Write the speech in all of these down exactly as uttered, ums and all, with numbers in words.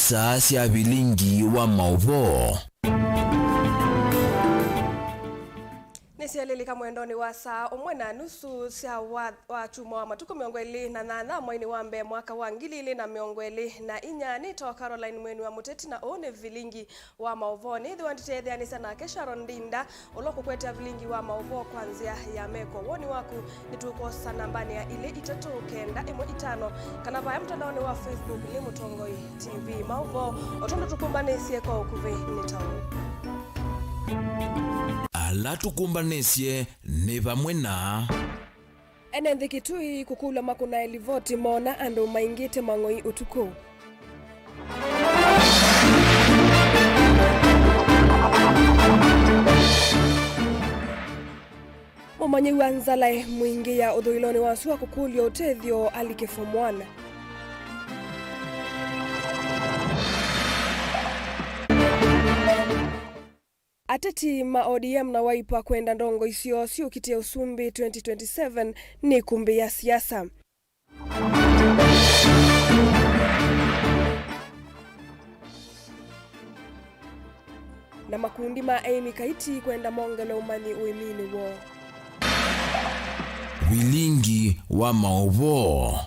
Saa sya vilingi wa maũvoo. Nĩsyalĩlĩka mwendonĩ wa saa ũmwe na nusu sya wa, wa kyumwa wa matukũ mĩongo ĩlĩ na nyanya mweinĩ wa mbee mwaka wa ngili ilĩ na mĩongo ĩlĩ na inya. Nĩtawa Caroline Mweni wa Mũteti, na ũũ nĩ vilingi wa maũvoo. Nĩthĩwa nditetheanĩsya nake Sharon Ndinda, ũla ũkũkwetea vilingi wa maũvoo kwa nzĩa ya meko. Woni waku nĩtũkwosa nambanĩ ya ilĩ itatũ kenda ĩmwe itano, kana vaya mtandaonĩ wa Facebook nĩ Mũtongoi T V. Maũvoo o tondũ tũkũmbanĩsye kwa ũkuvĩ nĩ ta ũũ. Ala tũkũmbanĩsye nĩ vamwe na Ene nthĩ Kitui kũkũlw'a makũnae livoti moona andũ maingĩte mang'oi ũtukũ. Mũmanyĩw'a nzalae mwingĩ ya ũthũĩlonĩ wa sua kũkũlw'a ũtethyo alike form one. Ateti ma O D M na Wiper kwenda ndongoi syoo syũkitĩe ũsumbĩ twenty twenty-seven nĩ ikumbĩ ya siasa. Na makundi ma aĩmi Kaiti kwenda mongelwe ũmanyi ũĩminĩ woo. Vilingi wa maũvoo.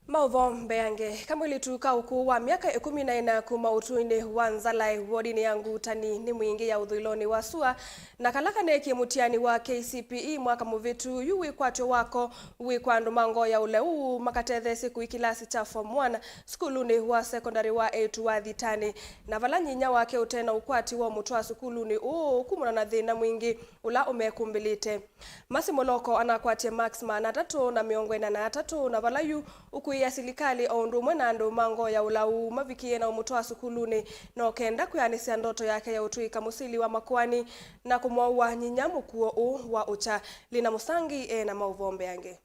Maũvoo mbeange. Kamwĩlĩtu ka ũkũũ wa myaka ĩkũmi na ĩna kuma ũtũinĩ wa Nzalae wodinĩ ya Ngutani nĩ mwingĩ ya ũthũĩlonĩ wa sua, na kala kaneekie mũtiani wa K C P E mwaka mũvĩtu, yu wĩkwatyo wako wĩ kwa andũ ma ngoo ya ũlau makatetheesye kũi kĩlasi kya form one sukulunĩ wa sekondalĩ wa eĩtu wa Thitani, na vala nyinya wake ũte na ũkwati wa ũmũtwaa sukulunĩ ũũ kumana na thĩna mwingĩ ũla ũmekumbĩlĩte. Mercy Moloko anakwatie marks maana atatũ na mĩongo ĩna na atatũ, na vala yu ũkũĩĩa silikalĩ o ũndũ ũmwe na andũ ma ngoo ya ũlau mavikĩĩe na ũmũtwaa sukulunĩ, no kenda kwĩanĩsya ndoto yake ya ũtw'ĩka mũsili wa makoani na kũmwaũa nyinya mũkuo ũũ wa ũkya. Lina Mũsangi e na maũvoo mbeange.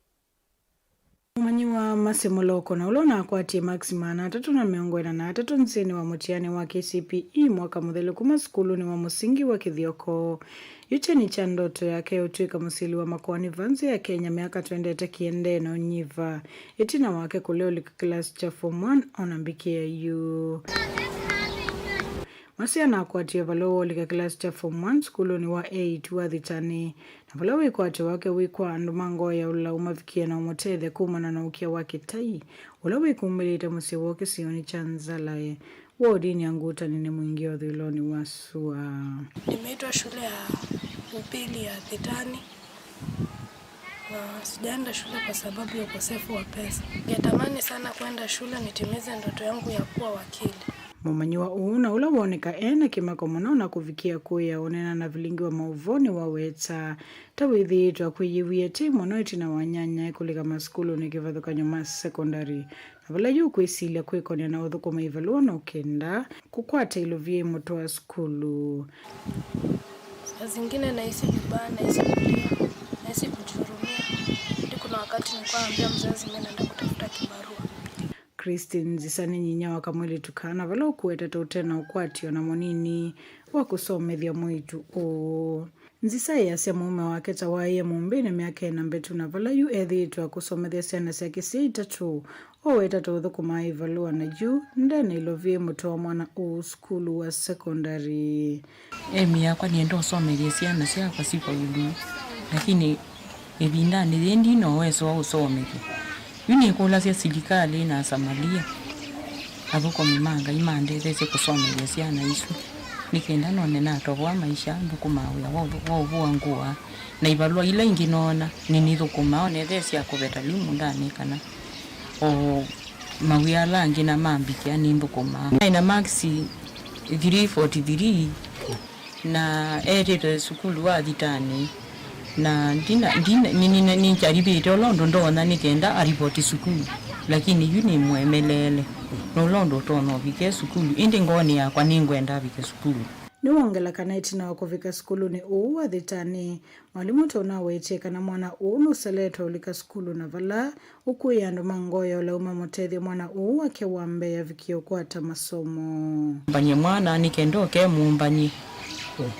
Mũmanyĩw'a Mercy Moloko, na ũla ũnakwatie marks maana atatũ na mĩongo ĩna na atatũ nzĩnĩ wa mũtiani wa K C P E mwaka mũthelu kuma sukulunĩ wa mũsingi wa Kĩthioko. Yu kyeni kya ndoto yake ya ũtw'ĩka mũsili wa makoani va nzĩ ya Kenya myaka twendete kĩendee na ũnyiva. Ĩtina wake kũlea ũlika kĩlasi kya form one, ona mbikĩa yu. Mercy anakwatie valũa wa ũlika kĩlasi kya form one sukulunĩ wa eĩtu wa Thitani, na vala wĩkwatyo wake wĩ kwa andũ ma ngoo ya ũlau mavikĩĩe na ũmũtethya kumana na ũkĩa wa kĩtai ũla wĩkumbĩlĩte mũsyĩ woo kĩsionĩ kya Nzalae, wodinĩ ya Ngutani nĩ mwingĩ ũthũĩlonĩ wa sua. Nimeitwa shule ya upili ya Thitani na sijaenda shule kwa sababu ya ukosefu wa pesa. Ningetamani sana kwenda shule nitimize ndoto yangu ya kuwa wakili. Mũmanyĩw'a ũũ, na ũla woneka e na kĩmako mũno na kũvikĩa kũĩa ũneena na vilingi wa maũvoo, nĩwaweta ta wĩthĩĩtwe akwĩyĩw'ĩe tei mũno ĩtina wa anyanyae kũlika masukulunĩ kĩvathũkany'o ma sekondalĩ, na vala yu kwĩsilya kwĩkonĩa na ũthũkũma ivalũa no kenda kũkwata ilovia imũtwaa sukulu. Saa zingine nahisi vibaya, nahisi kulia, nahisi kujihurumia. Hadi kuna wakati nilikuwa naambia mzazi mimi naenda kutafuta kibarua. Christine Nzisa nĩ nyinya wa kamwĩlĩtu kana vala ũkũweta ta ũte na ũkwati o na mũnini wa kũsomethya mwĩĩtu ũũ. Nzisa easya mũũme wake ta waĩe mũmbĩnĩ myaka ĩna mbetu, na vala yu ethĩĩtwe akũsomethya syana syake syĩ itatũ, oweta ta ũthũkũmaa ivalũa, na yu nde na ilovia imũtwaa mwana ũũ sukulu wa sekondalĩ. Aim yakwa nĩenda ũsomethya syana syakwa sifaulu, lakini ĩvindanĩ yĩĩ ndina ũweso wa ũsomethya. Yu nĩkũlasya silikalĩ na Asamalia, athũkũmi ma Ngai mandetheesye kũsomethya syana isu, nĩ kenda none natovoa maisha, nthũkũmaa wĩa wa ũvu-, wa ũvũa ngũa, na ivalũa ila ingĩ noona nĩnĩthũkũmaa, o na ethĩwa sya kũveta lĩu mũndanĩ kana o mawĩa ala angĩ na mambikĩa nĩnthũkũmaa. Naĩ na makisi three forty three, na etĩtwe sukulu wa Thitani, na ndina, ndina, ni, ni, ni, nĩnjarivĩte ũla ũndũ ndonya nĩ kenda arivoti sukulu, lakini yu nĩmũemeleele na ũla ũndũ ũtonya ũvike sukulu, ĩndĩ ngoonĩ yakwa nĩngwenda avike sukulu. Nĩwongela kana ĩtina wa kũvika sukulunĩ ũũ wa Thitani, mwalimũ ta ũnawetie kana mwana ũũ nũseletwe ũlika sukulu, na vala ũkũĩa andũ ma ngoo ya ũlau mamũtethye mwana ũũ wake wa mbee avikie ũkwata masomo. Mbany'e mwana nĩ kenda ũke mũmbany'e.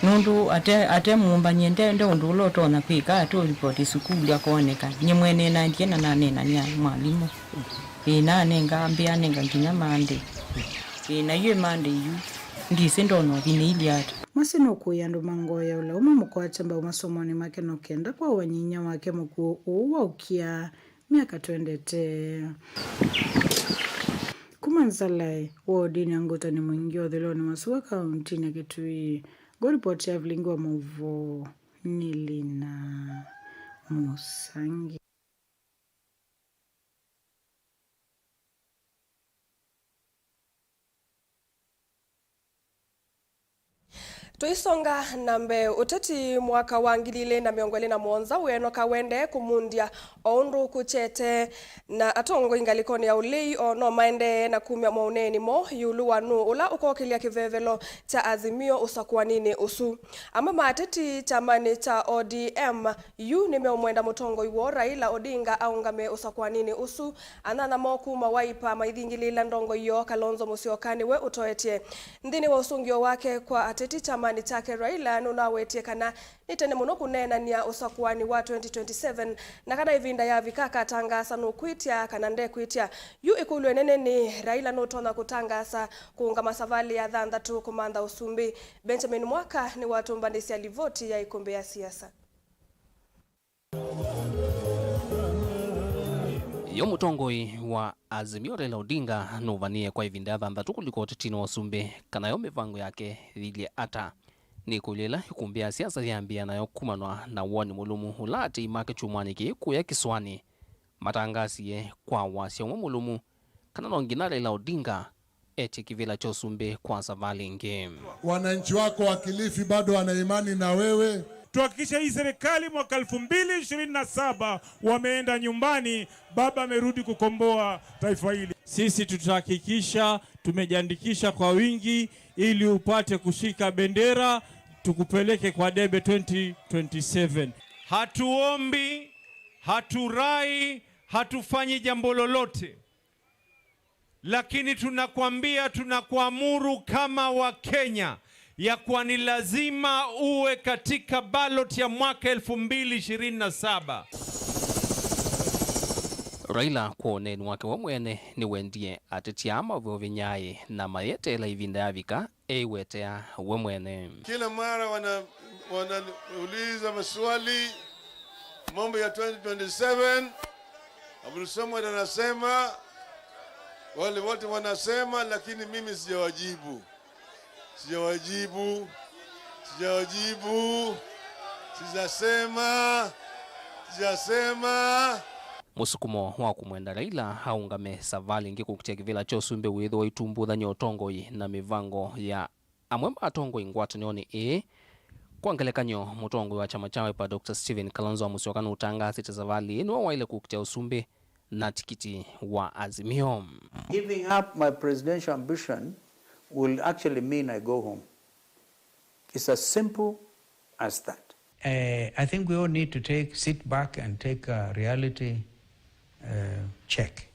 Nũndũ ate, ate mũmbany'e, nde, nde ũndũ ũla ũtonya kwĩka, atũlipoti sukulu akoneka. Nyie mwene naendie na naneenany'a mwalimũ. Ĩĩ, nanenga, ambĩa anenga nginya Monday. Ĩĩ, na yu ĩ Monday yu, ndisĩ ndona ũthi nĩilye ata. Masi nũkũĩa andũ mangoya ũla ũmwe mũkwate mbau masomonĩ make no kenda kwa ũany'a inyia wake mũkw'ũ ũũ waũkĩa myaka twendete. Kuma Nzalae, wodinĩ ya Ngũtani Mwingĩ ũthũĩlonĩ wa Sua, kauntinĩ ya Kitui, ngũripoti ya vilingi wa maũvoo nĩ Lina Mũsangi. Tũisonga na mbee, ũteti mwaka wa ngili ilĩ na mĩongo ĩlĩ na mũonza wĩenoka wendee kũmundya o ũndũ kũkyete, na atongoi ngalĩkonĩ ya ũlei o no maendee na kumya maũneeni moo ĩũlũ wa nũũ ũla ũkokĩlya kĩvevelo kya Azimio ũsakũaninĩ ũsu. Amwe ma ateti kyamanĩ kya O D M yu nĩmeũmwenda mũtongoi woo Raila Odinga aũngame ũsakũaninĩ ũsu. Anyanya moo kuma Wiper maithingĩlĩĩla ndongoi yoo, Kalonzo Musyoka nĩwe ũtoetye. Nthĩnĩ wa ũsũngĩo wake kwa ateti kyamanĩ kyake, Raila nũnawetie kana nĩ tene mũno kũneenany'a ũsakũani wa twenty twenty-seven, na kana ĩvinda yavika akatangaasa nũkwĩtya kana ndekwĩtya. Yu ĩkũlyo ĩnene nĩ, Raila nũtonya kũtangaasa kũũngama savalĩ ya thanthatũ kũmantha ũsumbĩ? Benjamin Mwaka nĩwatũmbanĩsya livoti ya Ĩkũmbĩ ya Siasa. Yo mũtongoi wa Azimio Raila Odinga nũvanie kwa ĩvinda ya thanthatũ kũlika ũtetinĩ wa ũsumbĩ, kana yo mĩvango yake yĩilyĩ ata? Nĩ ĩkũlyo ĩla ĩkũmbĩ ya siasa yambĩĩa nayo kumanwa na woni mũlũmu ũla atei make kyumwanĩ kĩĩ kũya kĩsũanĩ matangaasie kwa wasya ũmwe mũlũmu kana no nginya Raila Odinga etye kĩvĩla kya ũsumbĩ kwa savalĩ ĩngĩ. Wananchi wako wa Kilifi bado wana imani na wewe. Tuhakikishe hii serikali mwaka elfu mbili ishirini na saba wameenda nyumbani, baba amerudi kukomboa taifa hili. Sisi tutahakikisha tumejiandikisha kwa wingi ili upate kushika bendera, tukupeleke kwa debe twenty twenty-seven. Hatuombi, haturai, hatufanyi jambo lolote. Lakini tunakwambia, tunakuamuru kama Wakenya ya kuwa ni lazima uwe katika ballot ya mwaka elfu mbili ishirini na saba. Raila kwa ũneeni wake we mwene nĩwendie ateti aa maveo vinyai na mayeteela ĩvinda yavika eiwetea we mwene. Kila mara wana-, wanauliza maswali mambo ya twenty twenty-seven. Abdul Samad anasema, wale wote wanasema, lakini mimi sijawajibu. Sijawajibu. Sijawajibu. Sijasema. Sijasema. Mũsukumo wa kũmwenda Raila aũngame savalĩ ĩngĩ kũkitĩa kĩvĩla kya ũsumbĩ wĩthĩwa itumbũthany'a ũtongoi na mĩvango ya amwe ma atongoi ngwatanĩonĩ ĩĩ. Kwa ngelekany'o, mũtongoi wa kyama kya Wiper, Doctor Stephen Kalonzo wa Musyoka nũtangaasĩte savalĩ ĩĩ nĩwe waĩle kũkitĩa ũsumbĩ na tikiti wa Azimio. Giving up my presidential ambition will actually mean I go home. It's as simple as that. Uh, I think we all need to take, sit back and take a reality uh, check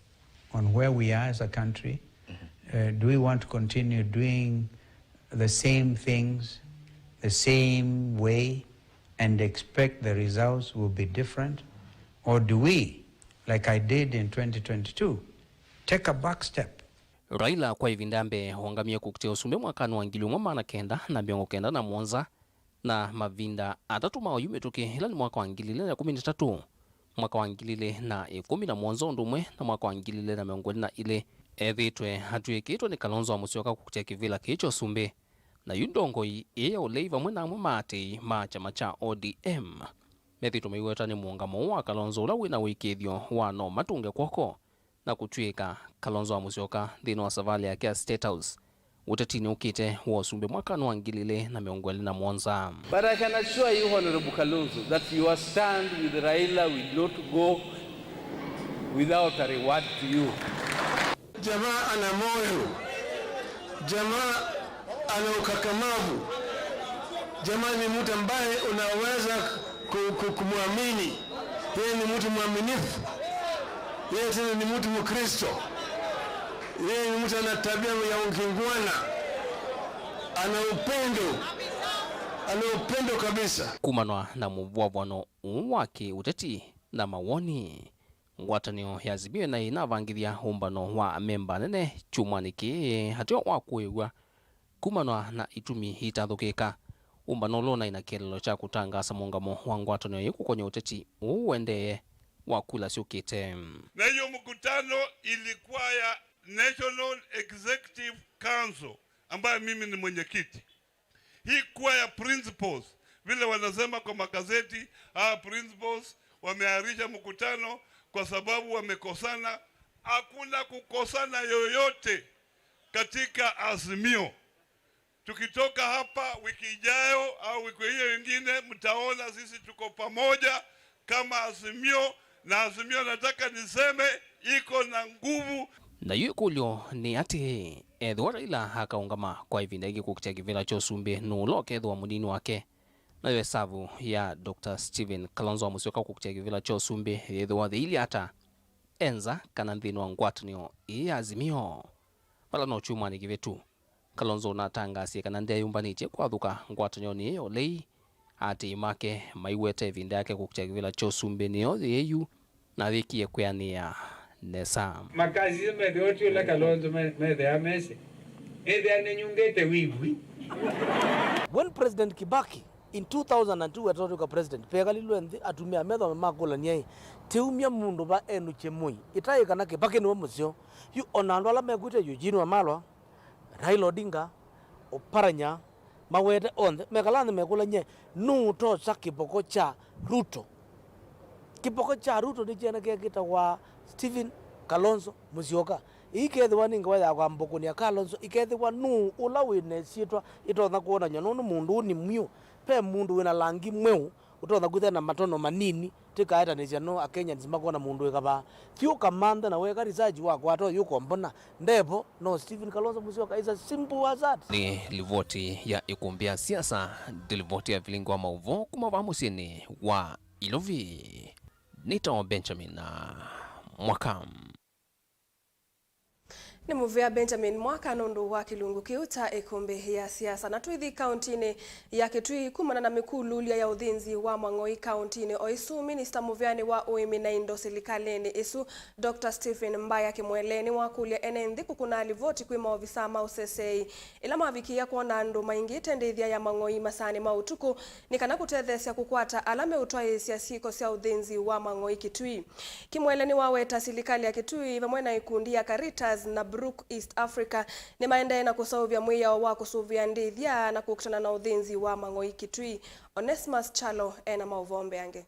on where we are as a country. Uh, do we want to continue doing the same things the same way and expect the results will be different? Or do we, like I did in twenty twenty-two, take a back step? Raila kwa ĩvinda ya mbee waũngamie kũkitĩa ũsumbĩ mwakanĩ wa ngili ĩmwe maana kenda na mĩongo kenda na mũonza, na mavinda atatũ ma oyu mĩtũkĩ, ĩla nĩ mwaka wa ngili ilĩ na ĩkũmi na ĩtatũ, mwaka wa ngili ilĩ na ĩkũmi na mũonza ũndũ ũmwe na mwaka wa ngili ilĩ na mĩongo ĩlĩ na ilĩ, ethĩĩtwe atw'ĩkĩtwe nĩ Kalonzo wa Musyoka kũkitĩa kĩvĩla kĩĩ kya ũsumbĩ. Na yu ndongoi ĩĩ ya ũlei vamwe na amwe ma atei ma kyama kya O D M methĩĩtwe maiweta nĩ mũũngamo ũũ wa Kalonzo ũla wĩ na ũĩkĩĩthyo wa no matũnge kw'oko na kũtw'ĩĩka Kalonzo wa Musyoka nthĩnĩ wa savalĩ yake ya State House ũtetinĩ ũkĩte wa ũsumbĩ mwakanĩ wa ngili ilĩ na mĩongo ĩlĩ na mũonza. But I can assure you, Honorable Kalonzo, that your stand with Raila will not go without a reward to you. Jamaa ana moyo. Jamaa ana ukakamavu. Jamaa ni mtu ambaye unaweza ku-, ku-, kumwamini. Yeye ni mtu mwaminifu. Yeye tena ni mtu Mkristo. Yeye ni mtu ana tabia ya ukingwana. Ana upendo. Ana upendo kabisa. Kumanwa na mũvwavwano ũũ wa kĩ-ũteti na mawoni, ngwatanĩo ya Azimio naĩ ĩnavangĩthya ũmbano wa amemba anene kyumwanĩ kĩĩ ateo wa kũĩw'a kumanwa na itumi itathũkĩka. Ũmbano ũla ũnaĩ na kĩeleelo kya kũtangaasa mũũngamo wa ngwatanĩo yĩĩ kũkony'a ũteti ũũ ũendee wa kula syũkĩte. Na hiyo mkutano ilikuwa ya National Executive Council, ambayo mimi ni mwenyekiti. Hii kuwa ya principals, vile wanasema kwa magazeti, ah, principals wameahirisha mkutano kwa sababu wamekosana. Hakuna kukosana yoyote katika Azimio. Tukitoka hapa wiki ijayo au wiki hiyo ingine, mtaona sisi tuko pamoja kama Azimio, na Azimio, nataka niseme, iko na nguvu. Na yu ĩkũlyo nĩ atĩĩ, ethĩwa Raila akaũngama kwa ĩvinda yĩngĩ kũkitĩa kĩvĩla kya ũsumbĩ, nũũ ũla ũkethĩwa mũnini wake? Nayo ĩsavu ya Doctor Stephen Kalonzo Musyoka kũkitĩa kĩvĩla kya ũsumbĩ yĩthĩwa yĩilyĩ ata, e nza kana nthĩnĩ wa ngwatanĩo ĩĩ ya Azimio? Vala no kyumwanĩ kĩvĩtu, Kalonzo ũnatangaasie kana ndeeyũmbanĩtye kwathũka ngwatanĩonĩ ĩĩ ya ũlei. Aatĩĩi make maiweta ĩvinda yake kũkitĩa kĩvĩla kya ũsumbĩ nĩyo yĩĩ yu, na avĩkie kwĩanĩĩa nesa. Makazi methĩwa ti ũla Kalonzo me- methĩa mese. Ethĩa nĩnyungĩte wĩw'i. When President Kibaki in two thousand and two wetata twĩka president, pekalilwe nthĩ, atumĩa methome makũlany'a ĩ, tiumya mũndũ va enũkye mũi, ĩtaĩ kana Kibaki nĩwe mũseo. Yu ona andũ ala mekwĩtwe Eugene Wamalwa, Raila Odinga, Oparanya, mawete onthe, mekala nthĩ mekũlany'e, nũũ ũtosa kĩvoko kya Ruto? Kĩvoko kya Ruto nĩ kyene kĩla kĩtawa Stephen Kalonzo Musyoka. Ĩikethĩwa nĩ ngewa ya kwambũkũnĩa Kalonzo, ikethĩwa nũũ ũla wĩ na ĩsyĩtwa ĩtonya kwonany'a, nũndũ mũndũ ũũ nĩ mwiũ. Ve mũndũ wĩ na langi mweũ ũtonya kwĩthĩa na matono manini, tĩkaetanĩsya no Akenyans makona mũndũ wĩ kavaa. Thiĩ ũkamanthe na weka research wakwata ũyũ ũkombona. Ndevo, no Stephen Kalonzo Musyoka, it's as simple as that. Nĩ livoti ya ĩkũmbĩ ya siasa, ndi livoti ya vilingi wa maũvoo kuma vaa mũsyĩnĩ wa Ilovi. Nĩtawa Benjamin Mwaka. Nĩ mũvea Benjamin Mwaka nũndũ wa kĩlungu kĩu kya ĩkũmbĩ ya siasa. Na twĩthi kauntinĩ ya Kitui, kumana na mĩkululya ya ũthĩnzi wa mang'oi kauntinĩ o ĩsu, minista mũveanĩ wa ũĩmi na indo silikalĩnĩ ĩsu, Doctor Stephen Mbaya Kimwele, nĩwakũlya ene nthĩ kũkũna livoti kwĩ maovisaa ma ũseseei ĩla mavikĩĩa kwona andũ maingĩte ndĩthya ya mang'oi masaanĩ ma ũtukũ, nĩ kana kũtetheesya kũkwata ala meũtwaĩĩsya syĩko sya ũthĩnzi wa mang'oi Kitui. Kimwele nĩwaweta silikalĩ ya Kitui vamwe na ikundi ya Caritas na Brook East Africa nĩmaendee na kũseũvya mwĩao wa kũsũvĩa ndĩthya na kũkitana na ũthĩnzi wa mang'oi Kitui. Onesmus Kyalo ena maũvoo mbeange.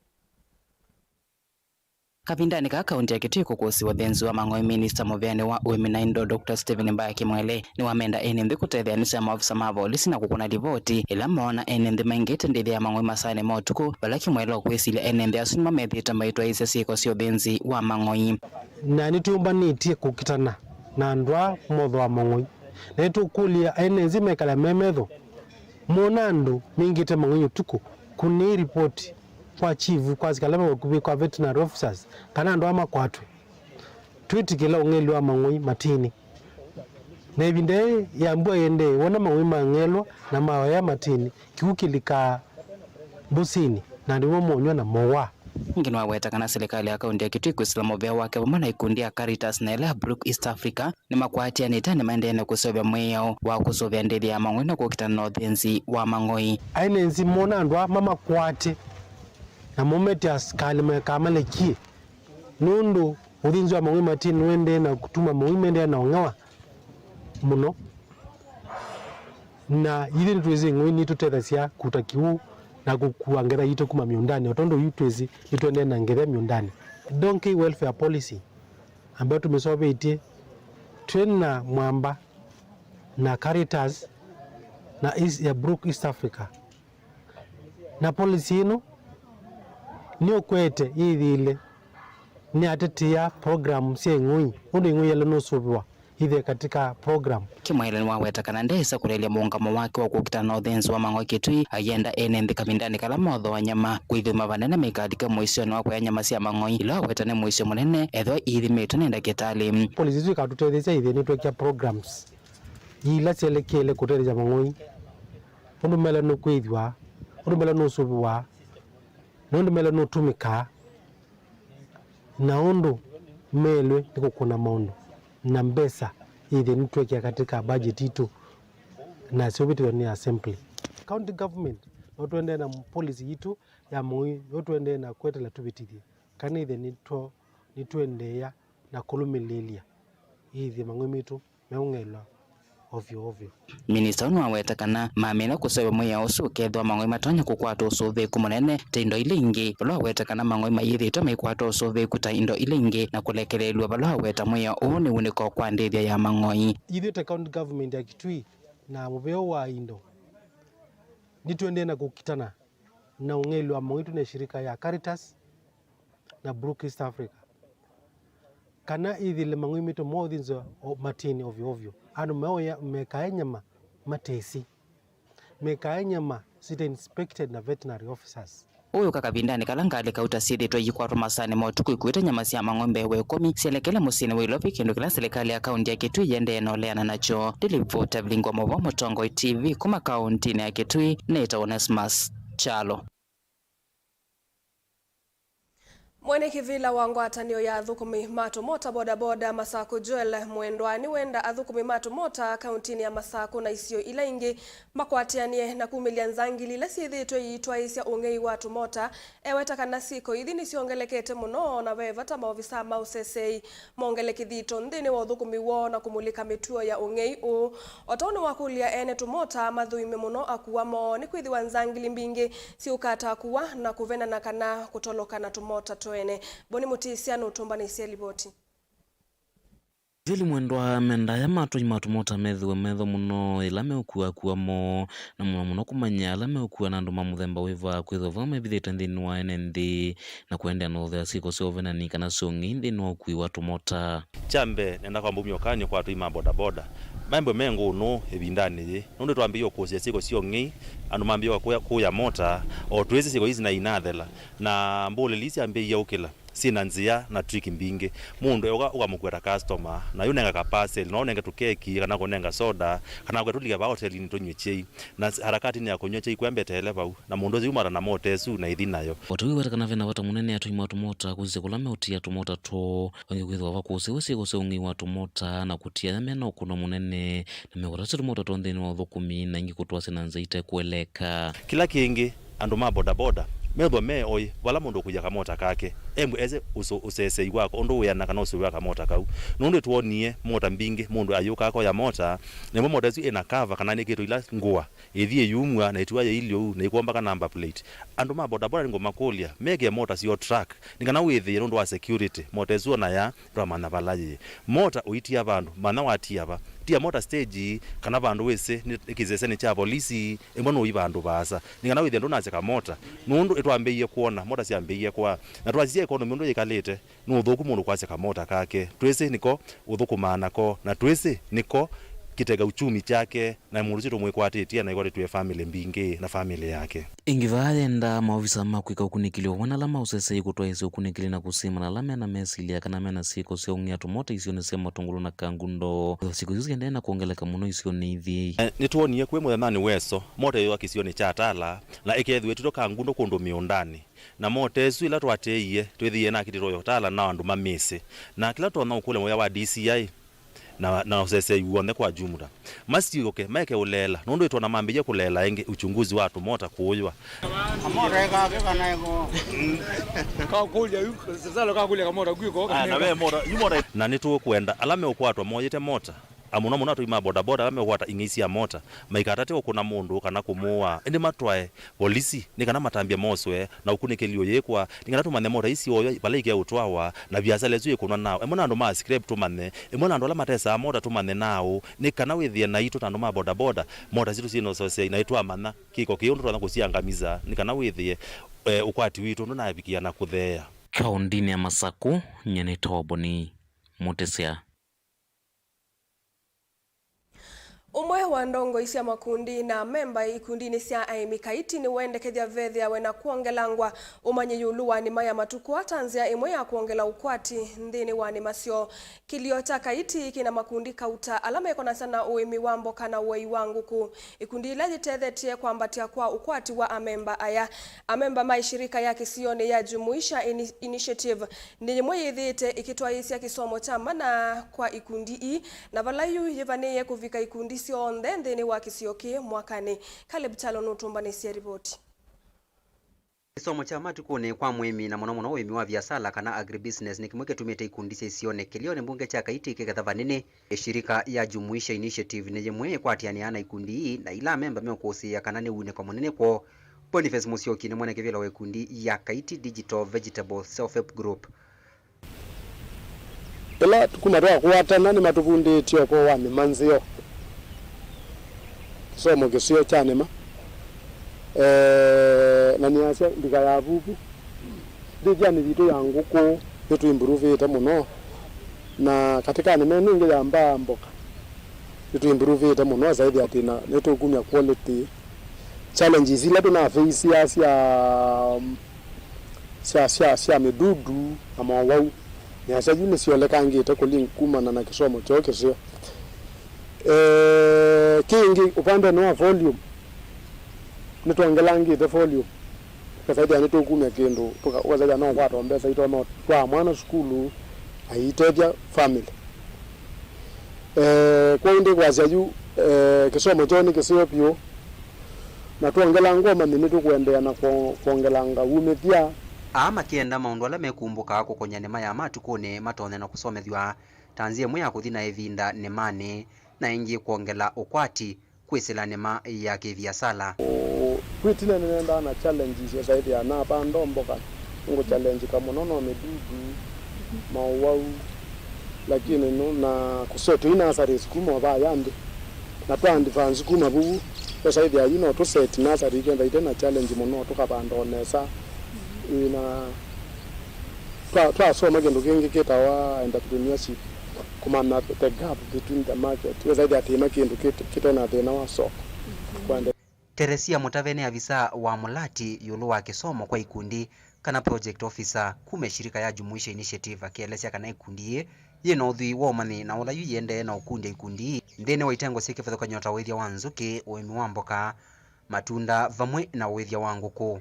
Kavindanĩ kaa kaunti ya Kitui kũkũsĩwa ũthĩnzi wa mang'oi, minista mũveanĩ wa ũĩmi na indo, Doctor Stephen Mbaya Kimwele, nĩwamenda ene nthĩ kũtetheanĩsya maofisa ma volisi na kũkũna livoti ĩla moona ene nthĩ maingĩte ndĩthya ya mang'oi masaanĩ ma ũtukũ, vala Kimwele ũkwĩsilya ene nthĩ asu nĩmo methĩĩtwe maitwaĩĩsya syĩko sya ũthĩnzi wa mang'oi. Na nĩtwĩũmbanĩtye kũkitana na andũ aa mothooa mang'oi, na nĩtũkũlya ene nthĩ mekale me metho. Moona andũ maingĩte mang'oi ũtukũ, kũnĩai ripoti kwa chief, kwa asikalĩ ala me vakuvĩ, kwa veterinary officers, kana andũ aa makwatwe. Twĩtĩkĩla ũng'eli wa mang'oi matinĩ. Na ĩvinda yĩĩ ya mbua ĩendee, wona mang'oi mang'elwa na maoya matinĩ, kĩw'ũ kĩlikaa mbũsinĩ, na andũ nĩmo monywa na mowa. Ĩngĩ nĩwaweta kana silikalĩ ya kaunti ya Kitui kwĩsĩla mũvea wake vamwe na ikundi ya Caritas na ĩla ya Brook East Africa nĩmakwatĩanĩte na nĩmaendee na kũseũvya mwĩao wa kũsũvĩa ndĩthya ya mang'oi na kũkitana na ũthĩnzi wa mang'oi. Ene nthĩ mona andũ aa mamakwate na momete asikalĩ makamalekye, nũndũ ũthĩnzi wa mang'oi matinĩ nĩũendee na kũtuma mang'oi maendee na ũng'ewa mũno. Na ithyĩ nĩtwĩsĩ ng'oi nĩtũtethasya kũuta kĩw'ũ na kũkua ngetha yitũ kuma mĩũndanĩ, o tondũ yu twĩsĩ nĩtũendee na ngetha mĩũndanĩ. Donkey Welfare Policy ambayo tũmĩseũvĩtye, twĩ na mwamba na Caritas na East, ya Brook East Africa. Na policy ĩno nĩũkwete yĩthĩile nĩyatetea program sya ing'oi, ũndũ ing'oi yĩla nũsũvĩwa ithe katika program. Kimwele nĩwaweta kana ndeesa kũlelya mũũngamo wake wa kũkitana na ũthĩnzi wa mang'oi Kitui, ayenda ene nthĩ kavindanĩ kala mothooa nyama kwĩthũima vanene maikalike mũisyonĩ wa kũya nyama sya mang'oi ila waweta nĩ mũisyo mũnene ethĩwa iithimĩtwe nĩ ndakĩtalĩ. Policy isu ikatũtetheesya ithe nĩtwekĩa programs ila syelekele kũtetheesya mang'oi ũndũ mele nũkwĩthwa Ũndũ mela nũsũvĩwaa, na ũndũ mela nũtũmĩkaa, na ũndũ melwe nĩ kũkũna maũndũ, na mbesa ithi nĩtwekĩa katĩ ka budget itũ, na syũvĩtĩthw'a nĩ assembly. County government no tũendee na policy yitũ ya mũi, no tũendee na kwetela tũvĩtĩthye kana ithe nĩtũ-, nĩtũendeea na kũlũmĩlĩĩlya ithi mang'oi mitũ meũng'elwa ovyo ovyo. Minista ũũ nĩwaweta kana mamina kũseũvya mwĩao ũsu ũkethĩwa mang'oi matonya kũkwata ũsũvĩĩku mũnene ta indo ila ingĩ, vala waweta kana mang'oi mayĩthĩĩtwe maikwata ũsũvĩĩku ta indo ila ingĩ na kũlekeleelw'a vala waweta mwĩao ũũ nĩ wunĩko kwa ndĩthya ya mang'oi. Ithyĩ ta county government ya Kitui na mũvea wa indo, nĩtũendee na kũkitana na ũng'elĩ wa mang'oi twĩ na shirika ya Caritas na Brook East Africa, kana ithile mang'oi mitũ mothĩnzwa o matĩni ovyo ovyo. Andũ meoya mekae nyama matesĩ, mekae nyama sita inspected na veterinary officers. Ũyũka kavindanĩ kala ngalĩ kauta syĩthĩtwe iikwatwa masaanĩ ma ũtukũ ikuĩte nyama sya mang'oi mbee wa ĩkũmi syelekele mũsyĩnĩ wa Ilovi, kĩndũ kĩla silikalĩ ya kaunti ya Kitui yĩendee na ũleana nakyo. Ndilivota Vilingwa Movo, Mũtongoi T V, kuma kauntinĩ ya Kitui, nĩtawa Onesmus Kyalo. Mwene kĩvĩla wa ngwatanĩo ya athũkũmi ma tũmota bodaboda Masakũ Joel Mwendwa nĩwenda athũkũmi ma tũmota kauntinĩ ya Masakũ na isio ila ingĩ makwatĩanĩe na kumĩlya nzangili ila syĩthĩĩtwe iitwaĩĩsya ũng'ei wa tũmota. Eweta kana syĩko ithi nĩsyongelekete mũno na ve vata maovisaa ma ũseseei mongele kĩthito nthĩnĩ wa ũthũkũmi woo na kũmulĩka mĩtuo ya ũng'ei ũũ. O ta ũu nĩwakũlya ene tũmota mathũime mũno akua moo nĩkwĩthĩwa nzangili mbingĩ syĩũkaa ta akua na kũvenana kana kũtoloka na tũmota twene. Boni Mũtĩsya nũtũmbanĩsye livoti. Joel Mwendwa mendaa aya matwai ma tũmota methĩwe metho mũno ĩla meũkua akua moo, na mũno mũno kũmanya ala meũkua na andũ ma mũthemba wĩva, kwĩthĩwa vamwe mevithĩte nthĩnĩ wa ene nthĩ na kũendeea na ũthea syĩko sya ũvenani kana sya ũng'ei nthĩnĩ wa ũkui wa tũmota. Kya mbee, nenda kwamba umya ũkany'o kwa atwai ma bodaboda maimbwe me ngũnũ ĩvindanĩ yĩĩ, nũndũ twambĩĩe ũkũsya syĩko sya ũng'ei, andũ mambĩĩe kũya, kũya mota, o twĩsĩ syĩko ii sinaĩ inathela, na mbũlĩli ii syambĩĩe ũkĩla syĩ na nzĩa na trick mbingĩ. Mũndũ eũka ũkamũkua ta customer, na yũnenga ka parcel, no ũnenge tũkeki, kana kũnenga soda, kana ũke tũlike vaa hotelinĩ tũnyw'e kyei. Na s-, harakatinĩ ya kũnyw'a kyei, kwĩa mbeteele vau, na mũndũ ũsu yumata na mota ĩsu na ĩthi nayo. O ta wĩweta kana ve na vata mũnene atwai ma tũmota kũsisya kũla meũtia tũmota twoo, vangĩ kwĩthĩwa vakũsĩwe syĩko sya ũng'ei wa tũmota na kũtia aya me na ũkũno mũnene, na meũkatasya tũmota twoo nthĩnĩ wa ũthũkũmi, na ĩngĩ kũtwasya na nzĩa ite kũeleeka. Kĩla kĩngĩ, andũ ma bodaboda methwa me oĩ vala mũndũ ũkũia kamota kake, embwe ese ũsũ-, ũsesei wako ũndũ wĩana kana ũsũvĩ wa kamota kau. Nũndũ nĩtwonie mota mbingĩ mũndũ ayũka akoya mota, na ĩmwe mota ĩsu ĩna kava kana nĩkĩtwe ila ngũa, ĩthi ĩyumw'a na ĩtiwa yĩilyĩ ũu na ĩkwombaka number plate. Andũ ma bodaboda nĩngũmakũlya mekĩe mota syoo track nĩ kana wĩthĩe nũndũ wa security, mota ĩsu ona ya ndwamanya vala yĩĩ. Mota ũitia vandũ, manya watia va. Tia mota stage kana vandũ wĩsĩ nĩ, nĩ kĩsesenĩ kya volisi, ĩmwe nũi vandũ vaasa, nĩ kana wĩthĩe ndũnasya kamota, nũndũ nĩtwambĩĩie kwona mota syambĩĩie kwaa, na twasisya economy ũndũ yĩkalĩte, nĩ ũthũku mũndũ kwasya kamota kake. Twĩsĩ nĩko ũthũkũmaa nako, na twĩsĩ nĩko kĩtega uchumi kyake, na mũndũ ũsu tũmwĩkwatĩtye na ĩkwatĩtw'e family mbingĩ na family yake. Ĩngĩ vaa yendaa maovisa ma kwĩka ũkunĩkĩli o vamwe na ala ma ũseseei kũtwaĩĩsya ũkunĩkĩli na kũsima na ala mena mesilya kana mena syĩko sya ũng'ea tũmota isionĩ sya Matũngũlũ na Kangundo. Syĩko isu siendee na kwongeleka mũno isionĩ ithi. Eh, nĩtwonie kwĩ mũthenyanĩ weso mota ĩyũa kĩsionĩ kya Tala na ĩkethĩwa ĩtito Kangundo kũndũ mĩũndanĩ. Na mota ĩsu ĩla twatĩĩie twĩthĩie na kĩtito yotala na andũ mamĩsĩ. Na kĩla tũtonya ũkũlya mũvĩa wa D C I na, na ũseseei w'onthe kwa jumla, masiũke maeke ũleela, nũndũ ĩtwona mambĩĩie kũleela ĩngĩ uchunguzi wa tũmota kũũywa. Kamota ĩkake kana ĩko? Kakũlya yu, sisalo kakũlya kamota kwĩko. Ah, na ve mota, yu mota. Na nĩtũkwenda ala meũkwatwa moyĩte mota, a mũno mũno atũi ma bodaboda ala meũkwata ing'ei sya mota, maikatate ũkũna mũndũ kana kũmũũa, ĩndĩ matwae volisi nĩ kana matambya moswe na ũkunĩkĩli ũyĩkwa, nĩ kana tũmanye mota ii syooywa vala ikĩe ũtwawa, na viasala ĩsu ĩkũnwa naaũ, ĩmwe na andũ ma scrap tũmanye, ĩmwe na andũ ala matesaa mota tũmanye naaũ, nĩ kana wĩthĩe naitũ ta andũ ma bodaboda, mota sitũ syĩ na ũseseei, na ĩtwamanya kĩko kĩĩ ũndũ twanya kũsiangamisa, nĩ kana wĩthĩe, eh, ũkwati witũ ndũnavikĩa na kũtheea. Kaũndinĩ ya Masakũ, nyie nĩ Toboni Mũtĩsya. Ũmwe wa ndongoi sya makundi na amemba ikundinĩ sya aĩmi Kaiti nĩwendekethya vethĩawe na kwongelangwa ũmanyi ĩũlũ wa nĩma ya matukũ ata nzĩa ĩmwe ya kwongela ũkwati nthĩnĩ wa nĩma syoo. Kĩlio kya Kaiti kĩna makundi kauta ala mekonasya na ũĩmi wa mboka na ũei wa ngũkũ. Ikundi ila yĩtethetye kwambatya kwa ũkwati wa amemba aya. Amemba ma ishirika ya kĩsionĩ ya Jumuisha Ini-, Initiative nĩ yĩmwe yĩthĩĩte ĩkĩtwaĩĩsya kĩsomo kya mana kwa ikundi ii, na vala yu yĩvanĩĩe kũvika ikundi syonthe nthĩnĩ wa kĩsio kĩĩ mwakanĩ. Caleb Kyalo nũtũmbanĩsye ripoti. Kĩsomo kya matukũnĩ kwa mũĩmi, na mũno mũno ũĩmi wa viasala kana agribusiness, nĩ kĩmwe kĩtumĩte ikundi sya isionĩ kĩlĩonĩ mbunge kya Kaiti kĩketha vanini. Ĩshirika ya Jumuisha Initiative nĩ yĩmwe ĩkwatĩanĩaa na ikundi ii, na ila amemba meũkũsĩĩa kana nĩ wunĩko mũnene kwoo. Boniface Musyoki nĩ mwene kĩvĩla wa ikundi ya Kaiti Digital Vegetable Self Help Group. Ĩla kuma twakwatana nĩmatũvundĩtye ũvoo wa nĩma nzeo, kĩsomo kĩseo kya nĩma. Eh, na nĩasya ndika ya vuvu, ndĩthyanĩ yitũ ya ngũkũ nĩtũimbuluvĩte mũno, na katĩ ka nĩma ĩno ĩngĩ ya mbaa mboka nĩtũimbuluvĩte mũno, saĩthĩ atĩ na nĩtũkumya quality. Challenges ila tũna face sya, sya, sya, sya, sya mĩdudu na mowau, nĩasya yu nĩsyolekangĩte kũling-, kumana na kĩsomo kyoo kĩseo. Eh, kĩngĩ, ũvandenĩ wa volume, nĩtwongelangĩte volume, ũkasaĩthĩa nĩtũkumya kĩndũ, tũka-, ũkasaĩthĩa no kwatwa mbesa itonya twaa mwana sukulu, aitethya family. Eh, kwoou ndĩkwasya yu, eh, kĩsomo kyoo nĩ kĩseo vyũ, na twongelanga ũmanyi nĩtũkũendeea na kwo-, kwongelanga wumĩthya. Aa makĩenda maũndũ ala mekumbũka kũkony'a nĩma ya matukũnĩ matonya na kũsomethw'a ta nzĩa ĩmwe ya kũthi na ĩvinda nĩmanĩ, na ĩngĩ kwongela ũkwati kwĩsĩla nĩma ya kĩviasala. Kwĩtina nĩnendaa na challenges, ũsaĩthĩa napanda mboka, ngũchallenjika mũno no mĩdudu, maũwau, lakini no, na kũsetwa i nurseries kuma ovaya nthĩ, na twa advance kuma vuvu, ũsaĩthĩa yu no tũset nursery kenda ite na challenge mũno, tũkavanda o nesa. Ĩ, na twa-, twasoma kĩndũ kĩngĩ kĩtawa entrepreneurship, kũmanya the gap between the market, wĩsaĩthĩa atĩ ĩma kĩndũ kĩte-, kĩte na thĩna wa soko. Kwende- Teresia Mũtave nĩ avisa wa mũlati ĩũlũ wa kĩsomo kwa ikundi kana project officer kuma ĩshirika ya Jumuisha Initiative, akĩelesya kana ikundi ĩĩ yĩ na ũthwii wa ũmanyi na ũla yu yĩendee na ũkundya ikundi ii nthĩnĩ wa itengo syĩ kĩvathũkany'o ta ũĩthya wa nzũkĩ, ũĩmi wa mboka, matunda vamwe na ũĩthya wa ngũkũ.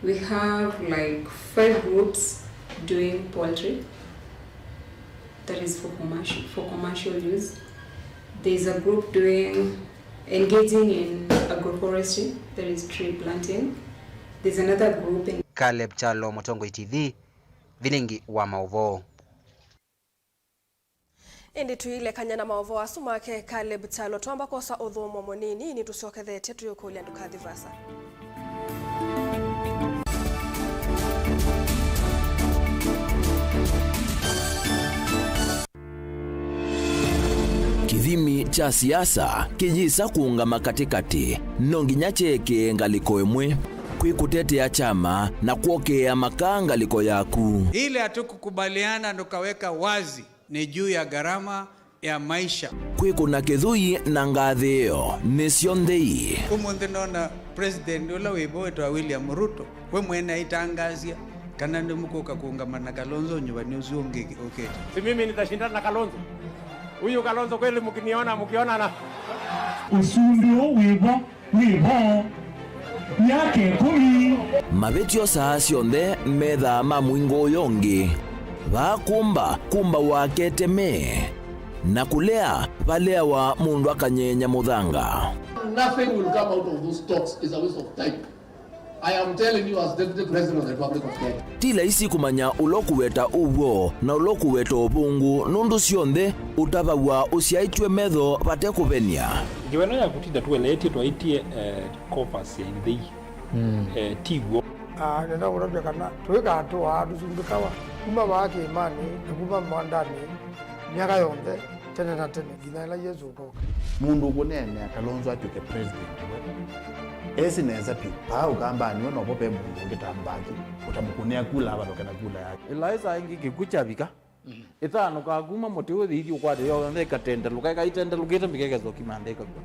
We have, like, five groups doing poultry, that is for commercial, for commercial use. There is a group doing, engaging in agroforestry, that is tree planting. There's another group in Caleb Kyalo, Mũtongoi T V, Vilingi wa Maũvoo. Ĩndĩ tũilekany'a na maũvoo asu make Caleb Kyalo, twamba kwosa ũthũmũo mũnini, nĩtũsyokethete tũyũkũlya ndũkathi vaasa. Kĩthimi kya siasa kĩyĩsa kũũngama katĩkatĩ, no nginya kyeekĩe ngalĩko ĩmwe. Kwĩ kũtetea kyama na kwokea makaa ngalĩko yaku. Ile hatukukubaliana, tukaweka wazi, ni juu ya gharama ya maisha. Kwĩkũna kĩthũi na ngathĩĩo nĩ syonthe ii. Ũmũnthĩ nona president ũla wĩ vo wĩtawa William Ruto, we mwene aitangaasya kana nĩmũkũka kũũngama na Kalonzo nyuvani ũsu ũngĩ ũkĩte. Si mimi nitashindana na Kalonzo? Huyu Kalonzo kweli mkiniona, mkionana. Ũsumbĩ ũũ wĩ vo. Wĩ vo myaka ĩkũmi. Mavĩtyo saa syonthe methaa ma mũingo ũyũ ũngĩ. Vaa kũmba, kũmbawa keteme. Na kũlea, valeawa mũndũ akanyeenya mũthanga. Nothing will come out of those talks. It's a waste of time. I am telling you as Deputy President of the Republic of Kenya. Ti laisi kũmanya ũla ũkũweta ũw'o na ũla ũkũweta ũvũngũ, nũndũ syonthe ũtavaw'a ũsyaĩtw'e metho vate kũvenia. Ngewa ĩno ya kũtinda tũeleetye twaĩtye, eh, covers ya inthei, eh, ti w'o. Ah, nenda kũtavya kana tũikatũaa tũsumbĩkawa kuma vaa kĩĩmanĩ na kuma mwandanĩ myaka yonthe tene na tene nginya ĩla Yesũ ũkooka. Mũndũ ũkũneenea Kalonzo atw'ĩke president we esĩ nesa vyũ. Vaa Ũkambanĩ we novo ve mũndũ ũngĩ ta Mbaki ũtamũkũnĩa kula avalũke na kula yake. Ĩla ĩsaa ĩngĩ kĩkw'ũ kyavika, Ĩthanũkaa kuma mũtĩ ũyũ ĩthi ũkwate yonthe ĩkatendelũka, ĩkaitendelũkĩte mbika ĩkesa ũkima nthĩ ĩkakw'a.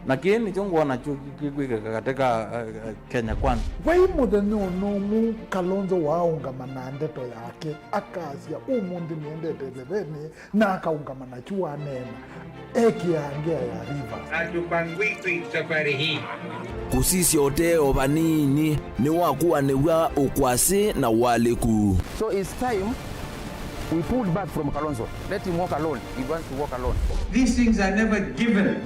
Na kĩĩ nĩkyo ngwona kyu kĩkwĩkĩka katĩ ka, eh, eh, Kenya Kwanza. Vai mũthenya o na ũmwe Kalonzo waaũngama na ndeto yake, akasya, "Ũmũnthĩ nĩendete ĩthevenĩ," na akaũngama nakyu waneena, ekĩaa ngea ya Rivers. Hatupangwikwi safari hii. Kũsisya ũtee o vanini nĩwakuanĩw'a ũkwasĩ na ũalĩku. So it's time we pulled back from Kalonzo. Let him walk alone. He wants to walk alone. These things are never given.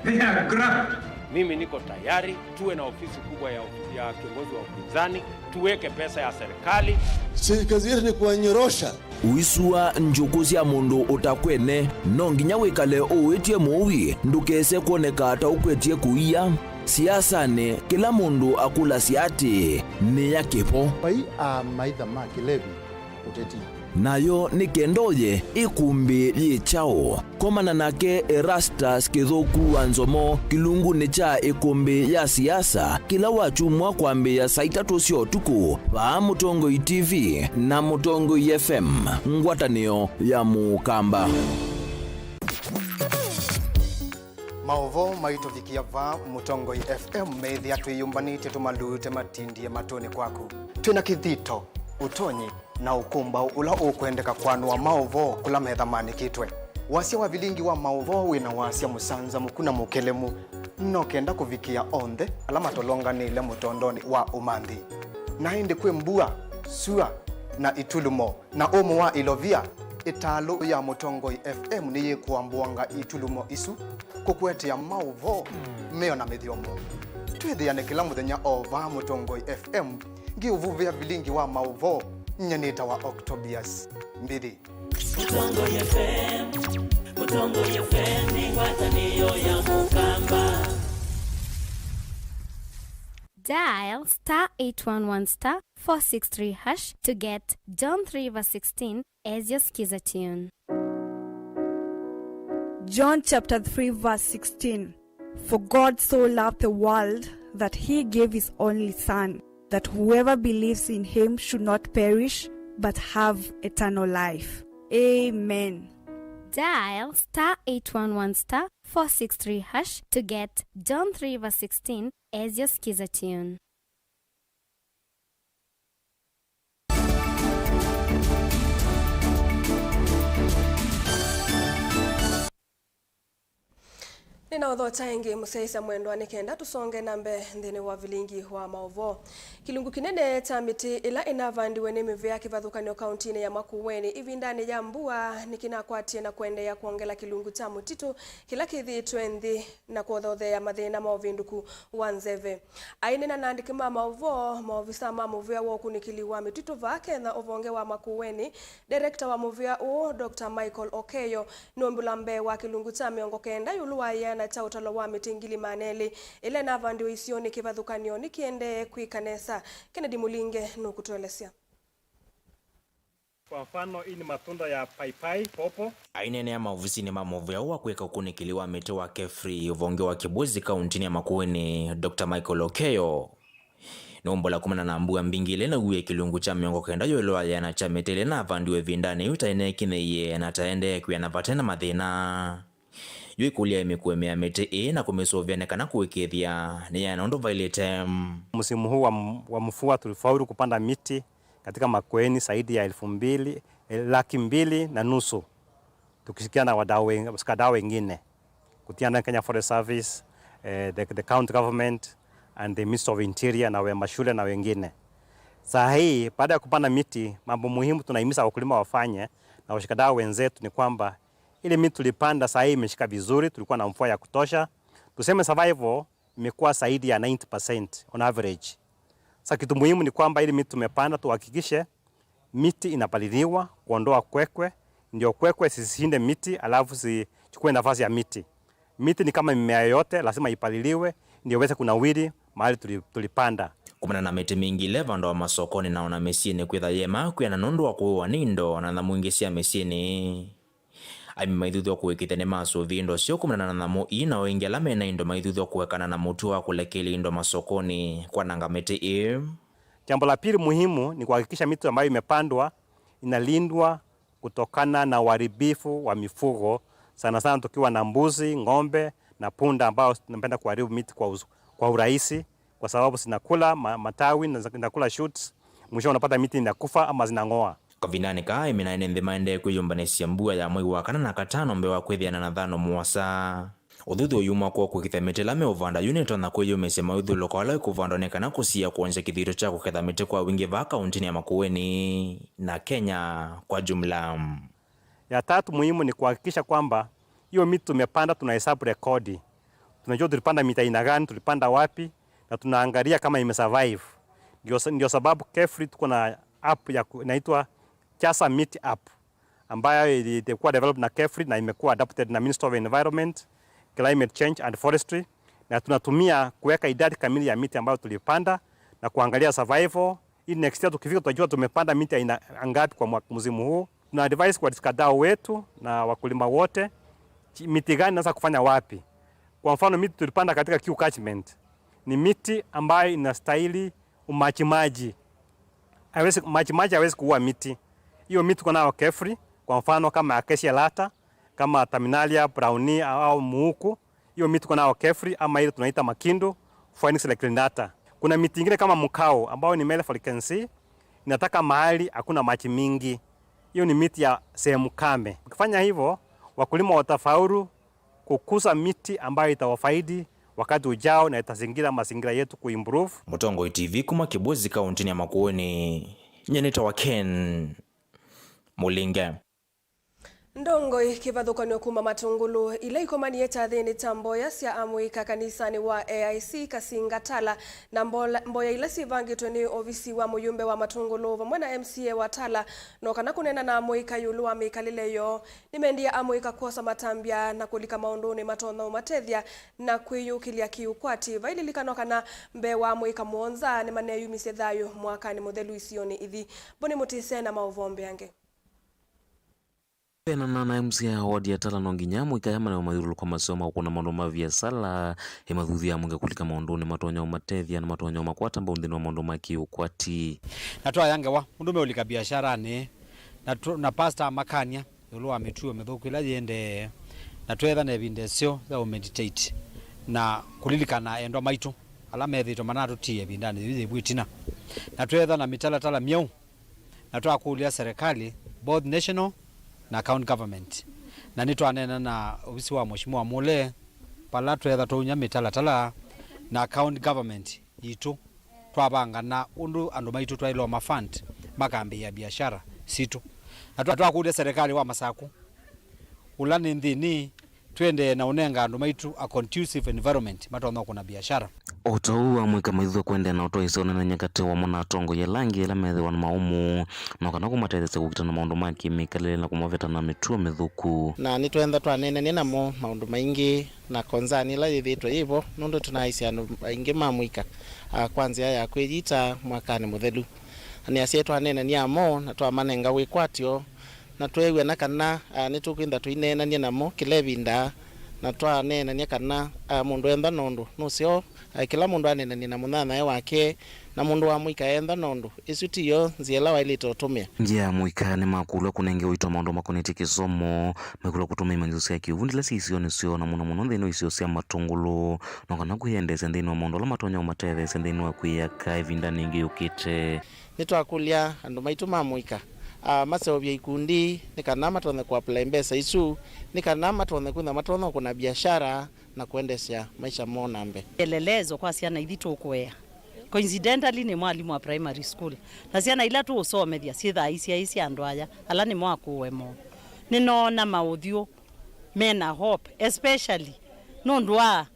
They are grabbed. Mimi niko tayari tuwe na ofisi kubwa ya, ya kiongozi wa upinzani, tuweke pesa ya serikali. Si kazi yetu ni kuwanyorosha. Ũisua njũkũ sya mũndũ ũtakwene, no nginya wĩkale ũĩtye mũui ndũkese kwoneka ta ũkwetye kũia. Siasanĩ, kĩla mũndũ akũlasya atĩĩ, "Nĩ ya kĩvo." Vai amaitha ma kĩlevi ũteti. Nayo nĩ kenda ũye ĩkũmbĩ yĩ kyaũ? Komana nake Erastus Kĩthũku wa Nzomo kĩlungunĩ kya ĩkũmbĩ ya siasa kĩla wakyumwa kwambĩĩa saa itatũ sya ũtukũ vaa Mũtongoi T V na Mũtongoi F M, ngwatanĩo ya Mũkamba. Maũvoo maitũvikĩa vaa Mũtongoi F M meĩthĩa twĩyũmbanĩtye tũmalute matindie matũnĩ kwaku. Twĩ na kĩthito, ũtonyi, na ũkũmbaũ ũla ũkwendeka kwanũa maũvoo kũla metha maanĩkĩtwe. Wasya wa vilingi wa maũvoo wĩ na wasya mũsanzamũku na mũkelemu, no kenda kũvikĩa onthe ala matolonganĩile mũtondonĩ wa ũmanthi. Na ĩndĩ kwĩ mbua, sua, na itulumo, na ũmũ wa ilovia, ĩtalũ ya Mũtongoi F M nĩyĩkũambũanga itulumo isu, kũkũetea maũvoo meo na mĩthyomo. Twĩthĩane kĩla mũthenya o vaa Mũtongoi F M, ngĩũvuvĩa vilingi wa maũvoo, nyie nĩtawa Octobius Mbithi. Mũtongoi F M, Mũtongoi F M nĩ ngwatanĩo ya Mũkamba. Dial star eight one one star four six three hash to get John three verse sixteen as your Skiza tune. John chapter three verse sixteen. For God so loved the world that he gave his only Son, that whoever believes in him should not perish but have eternal life. Amen. Dial star eight one one star four six three hash to get John three verse sixteen as your Skiza tune. Nĩnaũthokya ĩngĩ mũsyaĩĩsya mwendwa nĩ kenda tũsonge na mbee nthĩnĩ wa vilingi wa maũvoo. Kĩlungu kĩnene kya mĩtĩ ĩla ĩnavandiwe nĩ mĩvĩa kĩvathũkany'o kauntinĩ ya Makueni ĩvindanĩ ya mbua nĩkĩnakwatie na kũendeea kwongela kĩlungu kya mũtitũ kĩla kĩthĩĩtwe nthĩ na kũthotheea mathĩna ma ũvĩndũku wa nzeve. Aineena na aandĩki ma maũvoo, maovisa ma mũvĩa wa ũkunĩkĩli wa mĩtitũ vaa Kenya ũvonge wa Makueni, director wa mũvĩa ũũ, Doctor Michael Okeyo, nũmbũla mbee wa kĩlungu kya mĩongo kenda ĩũlũ wa ĩana kya ũtalo wa mĩtĩ ngili maana elĩ ĩla ĩnavandiwe isionĩ kĩvathũkany'o nĩkĩendee kwĩka nesa. Kennedy Mũlinge nũkũtũelesya. Kwa mfano, hii ni matunda ya paipai, popo. Aineenea maovisinĩ ma mũvĩa wa kwĩka ũkunĩkĩli wa mĩtĩ wa Kefri, ũvonge wa Kĩbwezi, kauntinĩ ya Makueni, Doctor Michael Okeyo nũmbũla kumana na mbua mbingĩ ĩla ĩnauie kĩlungu kya mĩongo kenda ĩũlũ wa ĩana kya mĩtĩ ĩla ĩnavandiwe ĩvindanĩ yĩu ta ĩneekinyĩie na ta ĩendee kwĩana vate na mathĩna. Yu ĩkũlya ĩ mĩkũe mĩa mĩtĩ ĩĩ na kũmĩsũvĩa nĩ kana kũĩkĩĩthya nĩyaana ũndũ vaĩlĩte. Msimu huu wa m-, wa mvua tulifaulu kupanda miti katika Makueni zaidi ya elfu mbili, eh, laki mbili na nusu, tukishirikiana na wadau wen-, washikadau wengine, kutiana Kenya Forest Service, eh, the, the county government and the Ministry of Interior na we-, mashule na wengine. Saa hii, baada ya kupanda miti, mambo muhimu tunahimiza wakulima wafanye na washikadau wenzetu ni kwamba ile miti tulipanda saa hii imeshika vizuri, tulikuwa na mvua ya kutosha. Tuseme survival imekuwa zaidi ya ninety percent on average. Sasa kitu muhimu ni kwamba ile miti tumepanda tuhakikishe miti inapaliliwa, kuondoa kwekwe, ndio kwekwe zisishinde miti alafu zichukue nafasi ya miti. Miti ni kama mimea yoyote, lazima ipaliliwe ndio iweze kunawiri mahali tuli-, tulipanda. Kumana na mĩtĩ mingĩ ĩla ĩvandawa masokonĩ na ona mĩsyĩnĩ kwĩtha yema kwĩana nũndũ wa kũĩwa nĩ indo na nyamũ ingĩ sya mĩsyĩnĩ. Aĩmi maithuthw'a kũĩkĩĩthya nĩmasũvie indo syoo kumana na nyamũ ii, na o ĩngĩ ala mena indo maithuthw'a kũekana na mũtuo wa kũlekelya indo masokonĩ kwananga mĩtĩ ĩĩ. Jambo la pili muhimu ni kuhakikisha miti ambayo imepandwa inalindwa kutokana na uharibifu wa mifugo, sana sana tukiwa na mbuzi, ng'ombe na punda ambao tunapenda kuharibu miti kwa uz-, kwa urahisi, kwa sababu zinakula ma-, matawi na zinakula shoots, mwisho unapata miti inakufa ama zinang'oa. Kavindanĩ kaa, aĩmi na ene nthĩ maendee kwĩyũmbanĩsya mbua ya mwei wa kana na katano mbee wa kwĩthĩana na thano mũasa. Ũthuthyo ũyuma kwa kũkitha mĩtĩ ĩla meũvanda yu nĩtonya kwĩyũmĩsya mawĩthyũlũko ala ĩkũvandwa nĩ kana kũsiĩĩa kwongya kĩthito kya kũkitha mĩtĩ kwa wingĩ vaa kaũntĩnĩ ya Makueni na Kenya kwa jumla. Ya tatu muhimu ni kuhakikisha kwamba hiyo miti tumepanda tunahesabu rekodi. Tunajua tulipanda miti aina gani, tulipanda wapi, na tunaangalia kama imesurvive. Ndio sa-, ndio sababu KEFRI tuko na app ya ku-, inaitwa Chasa Miti App, ambayo ili-, ilikuwa developed na KEFRI na imekuwa adopted na Ministry of Environment, Climate Change and Forestry, na tunatumia kuweka idadi kamili ya miti ambayo tulipanda na kuangalia survival, ili next year tukifika tutajua tumepanda miti aina ngapi kwa mwaka, msimu huu. Tuna advise kwa washikadau wetu na wakulima wote, chi-, miti gani naweza kufanya wapi. Kwa mfano, miti tulipanda katika Kiu catchment ni miti ambayo inastahili umajimaji. Haiwezi, majimaji haiwezi kuua miti. Hiyo miti tuko nayo KEFRI, kwa mfano kama Acacia lata, kama Terminalia browni au muuku, hiyo miti tuko nayo KEFRI, ama ile tunaita makindu, Phoenix reclinata. Kuna miti ingine kama mkao, ambao ni male foliaceae, inataka mahali hakuna maji mingi. Hiyo ni miti ya sehemu kame. Ukifanya hivyo, wakulima watafaulu kukuza miti ambayo itawafaidi wakati ujao na itazingira mazingira yetu kuimprove. Mũtongoi T V kuma Kĩbwezi kaũntĩnĩ ya Makueni. Nyie nĩtawa Ken Mũlinge. Ndongoi kĩvathũkanyo kuma Matũngũlũ ila ikomanie kyathĩnĩ kya mboya sya amũika kanisanĩ wa A I C Kasinga Tala, na mbola-, mboya ila syĩvangĩtwe nĩ ovisi wa mũyũmbe wa Matũngũlũ vamwe na M C A wa Tala, no kana kũneena na amũika ĩũlũ wa mĩkalĩle yoo. Nĩmendie amũika kwosa matambya na kũlika maũndũnĩ matonya ũmatethya na kwĩyũkĩlya kĩ-ũkwati. Vaililikanwa kana mbee wa amũika mũonza nĩmaneyumisye thayũ mwakanĩ mũthelu isionĩ ithi. Mboni Mũtise na maũvoo mbeange. Kwĩanana na M C A wa ward ya Tala, no nginya amũika aya malewe mathyũlũlũko maseo ma kũkũna maũndũ ma viasala, ĩmathuthuya amũika kũlika maũndũnĩ matonya ũmatethya na matonya ũmakwata mbau nthĩnĩ wa maũndũ ma kĩ-ũkwati. Na twaya ngewa ũndũ meũlika biasharanĩ, na tũ-, na pastor amakany'a ĩũlũ wa mĩtuo mĩthũku ĩla yĩendee, na tweetha na ĩvinda ĩseo ya ũmeditate na kũlilikana endwa maitũ ala methĩĩtwe manatũtia ĩvindanĩ yĩu yĩvu ĩtina, na tweetha na mĩtalatala myeũ, na twakũlya serikali, both national na county government, na nĩtwaneena na ovisi wa Mheshimiwa Mule, vala tweetha twaumya mĩtalatala na county government yitũ, twavangana ũndũ andũ maitũ twaĩlwa mafund makambĩĩa biashara sitũ. Na twa-, twakũlya serikali wa Masaku, ũla nĩ nthĩnĩ, twendee na ũnenga andũ maitũ a conducive environment matonya ũkũna biashara. O ta ũu, amũika maithuthw'a kũendeea na ũtwaĩĩsya ũneenany'a katĩ wamo na atongoi ala angĩ ala methĩwa na maũmũ, no kana kũmatetheesya kũkitana na maũndũ ma kĩ-mĩkalĩle na kũmaveta na mĩtuo mĩthũku. Na nĩtwenda twaneenanie namo maũndũ maingĩ na konzani ĩla yĩthĩĩtwe yĩ vo, nũndũ tũnaaisye andũ aingĩ ma mũika, a, kwa nzĩa ya kwĩyita mwakanĩ mũthelu. Na nĩasyaĩ twaneenanie namo na twamanenga wĩkwatyo, na tweew'ana kana, a, nĩtũkwĩnda tũineenanie namo kĩla ĩvinda, na twaneenania kana, a, mũndũ enda na ũndũ nũseo, a, kĩla mũndũ aneenanie na mũnyanyae wake, na mũndũ wa mũika enda na ũndũ, ĩsu tiyo nzĩa ĩla waĩlĩte ũtũmĩa. Nzĩa ya mũika nĩmakũlw'a kũnenge ũito maũndũ makonetye kĩsomo, maikũlw'a kũtũmĩa imanyĩsyo sya kĩuvundi ila syĩ isionĩ syoo, na mũno mũno nthĩnĩ wa isio sya Matũngũlũ, no kana kwĩyendeesya nthĩnĩ wa maũndũ ala matonya ũmatetheesya nthĩnĩ wa kwĩyaka ĩvindanĩ yĩngĩ yũkĩte. Nĩtwakũlya andũ maitũ ma mũika, a, maseũvye ikundi nĩ kana matonye kũapply mbesa isu, nĩ kana matonye kwĩthwa matonya ũkũna biashara na kũendesya maisha moo na mbee. Kielelezo kwa syana ithi tũkũea. Coincidentally, nĩ mwalimũ wa primary school, na syana ila tũũsomethya syĩthaa isyaĩĩsya andũ aya ala nĩmo akũũe moo. Nĩnoona maũthyũ mena hope, especially nũndũ wa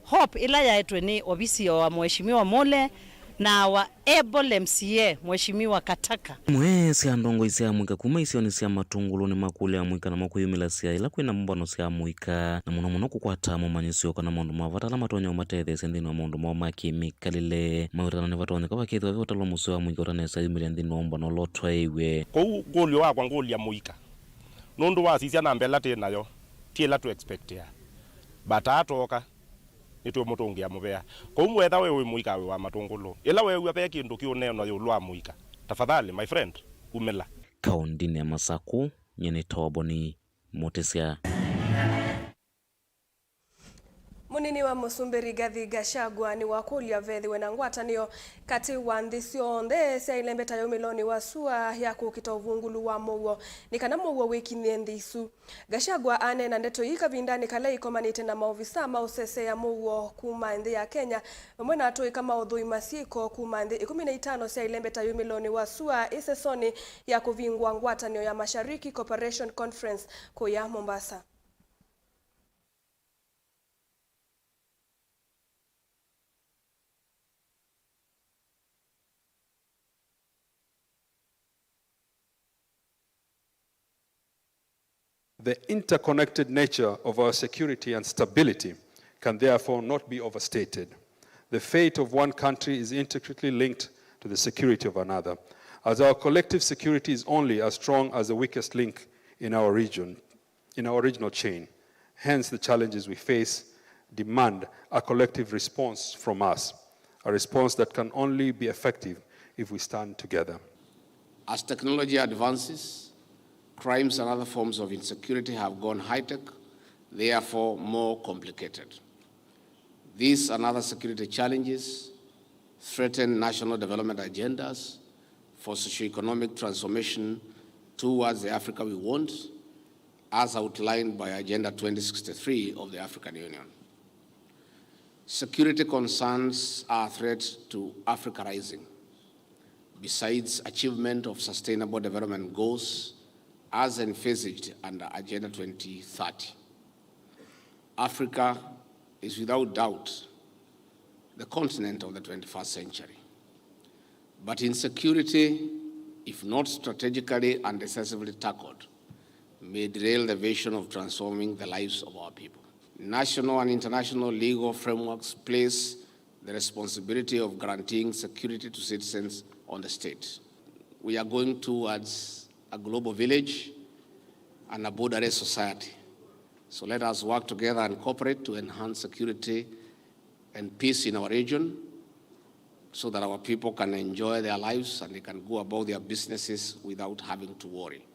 hope ĩla yaetwe nĩ ovisi wa Mheshimiwa Mule na our able M C A, Mheshimiwa Kataka. Imwe sya ndongoi sya amũika kuma isionĩ sya Matũngũlũ nĩmakũlya amũika namo kwĩyumĩlasya ĩla kwĩna mbũmbano sya amũika, na mũno mũno kũkwata momanyĩsyo kana maũndũ ma vata ala matonya ũmatetheesya nthĩnĩ wa maũndũ moo ma kĩ-mĩkalĩle. Mawĩtana nĩvatonyeka vakethĩwa ve ũtalo mũseo wa amũika ũtanesa yumĩlya nthĩnĩ wa ũmbano ũla ũtwaĩwe. Kwoou ngũlyo wakwa ngũlya mũika, nũndũ wasisya namba ĩla twĩ nayo, ti ĩla tũ expectea. But atooka, nĩtũũmũtũngĩa mũvea. Kwoou wetha we wĩ mũika wĩ wa Matũngũlũ, ĩla weew'a ve kĩndũ kĩũneenwa ĩũlũ wa mũika, tafadhali, my friend, umĩla. Kaũndĩnĩ ya Masakũ, Nyie nĩ Toboni Mũtĩsya. Mũnini wa mũsumbĩ Rigathi Gachagua nĩwakũlya vethĩwe na ngwatanĩo katĩ wa nthĩ syonthe sya ĩlembeta ya umĩlonĩ wa sua ya kũkita ũvungulu wa mũuo nĩ kana mũuo wĩkinyĩe nthĩ isu. Gachagua aneena ndeto ii kavindanĩ kala ĩkomanĩte na maovisa ma ũseseea mũuo kuma nthĩ ya Kenya vamwe na atũĩka ma ũthũi ma syĩko kuma nthĩ ĩkũmi na itano sya ĩlembeta ya umĩlonĩ wa sua ĩsesonĩ ya kũvingũa ngwatanĩo ya Mashariki Cooperation Conference kũya Mombasa. The interconnected nature of our security and stability can therefore not be overstated. The fate of one country is intricately linked to the security of another, as our collective security is only as strong as the weakest link in our region, in our regional chain. Hence, the challenges we face demand a collective response from us, a response that can only be effective if we stand together. As technology advances, crimes and other forms of insecurity have gone high-tech, therefore more complicated. These and other security challenges threaten national development agendas for socio-economic transformation towards the Africa we want, as outlined by Agenda twenty sixty-three of the African Union. Security concerns are a threat to Africa Rising, besides achievement of sustainable development goals as envisaged under Agenda twenty thirty. Africa is without doubt the continent of the twenty-first century. But insecurity, if not strategically and decisively tackled, may derail the vision of transforming the lives of our people. National and international legal frameworks place the responsibility of guaranteeing security to citizens on the state. We are going towards a global village and a borderless society. So let us work together and cooperate to enhance security and peace in our region so that our people can enjoy their lives and they can go about their businesses without having to worry.